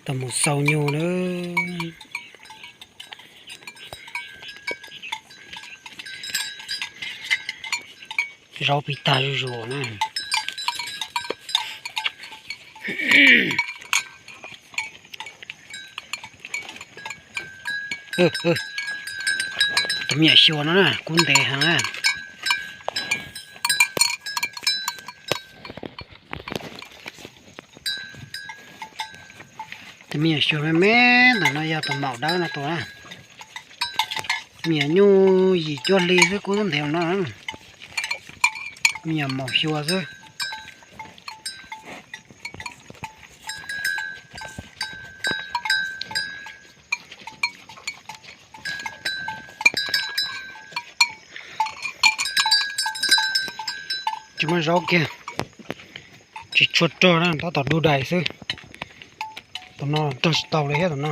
Tau mus xau nyuj na. Zaub pib tag zuj zus na. Tus me nyuam xyuas no na kub ntev heev na. Tus me nyuam xyuas me me ntawm no yog tus maum dawb no tus na. Me nyuam nyuj yim cuaj hli xwb kub ntev no. Me nyuam maum xyuas xwb. Tsis muaj zaub kiag, tsis tshua rog na, tab tom dub dais xwb. Tus no rog tsis tau li thiab tus no.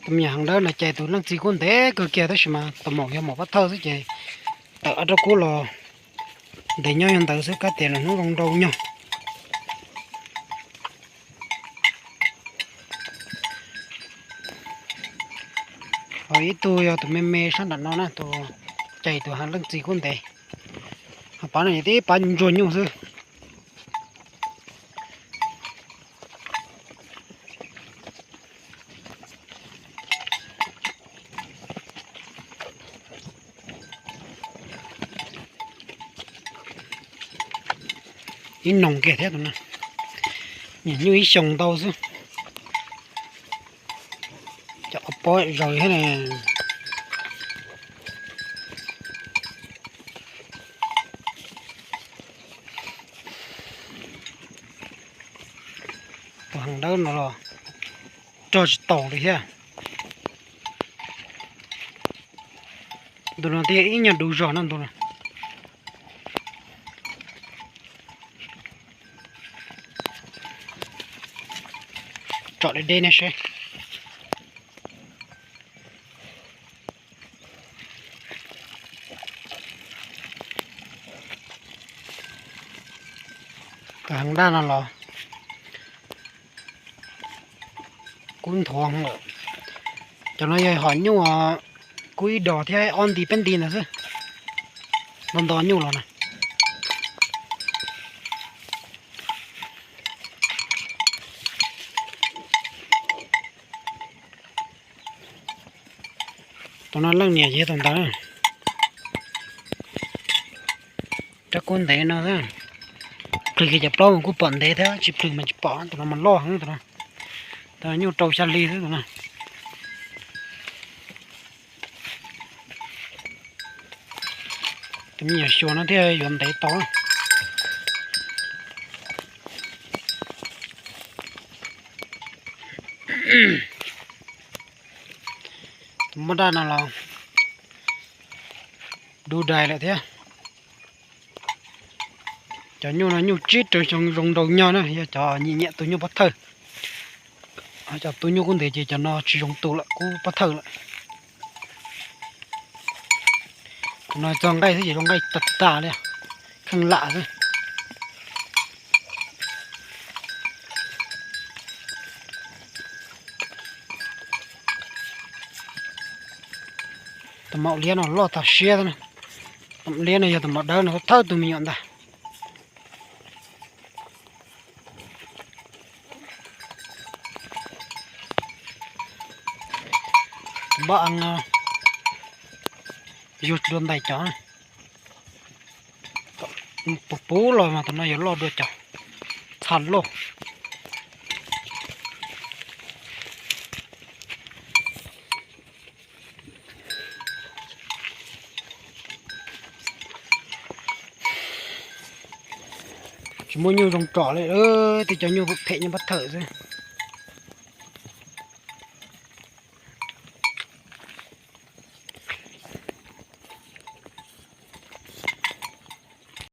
Tus me nyuam heev dawb no ces tus leej txiv kub ntev kawg kiag tab sis mas tus maum yog maum pab thawj xwb ces tawm ob rab kub los ntev nyob yog ntawd xwb, kab tias lwm hnub zoo nrau nyog. Ho ib tug yog tus me me sab nram no na, tus cais tus heev leej txiv kub ntev. Ho pab no tib pab ntsuag nyuj xwb. Ib noog kiag thiab tus no, nyuam nyuj ib xyoos ntau xwb. Cov pob zaws thiab ne. Tus heev dawb no los rog tsis taus li thiab. Ntu no twb yog ib nyuag dub zog no ntu no. Tsom deb deb ne seb. Tus heev daj no los kub nthuav lawm. Cov no yog hom nyuj kub ib dos thiab ob nti peb nti ntawd xwb. Nto nto nyuj los na. Tus no leej niam yog tus ntawd. Rab kub ntev no, plhws kiag cov plaub mas kuj pom ntev thiab, tsis plhws mas tsis pom. Tus no mas loj heev tus no. Tus no nyuj rau xya hli xwb tus no. Tus me nyuam xyuas no thiaj yuav ntev tau. Tus moj daj no los du dais lawm thiab. Cov nyuj no nyuj tsib rau xyoo zoo nraus nyog na, yog cov nyiam nyiam tus nyuj pov thawj. Cov tus nyuj kub ntev ces cov no tsis zoo tu lawm, kub pov thawj lawm. Tus no txog nqaij xwb ces zoo nqaij tas tas li, kheej lam xwb. Tus maum liab no loj tag siab. Tus maum liab no yog tus maum dawb no thawj tus me nyuam ntag. Tus npab eev no yug dua ntais cov. Puv puv los mas tus no yuav loj dua cov txha loj. Tsis muaj nyuj zoo tsom li, tej cov nyuj phem nyuj pov thawj xwb.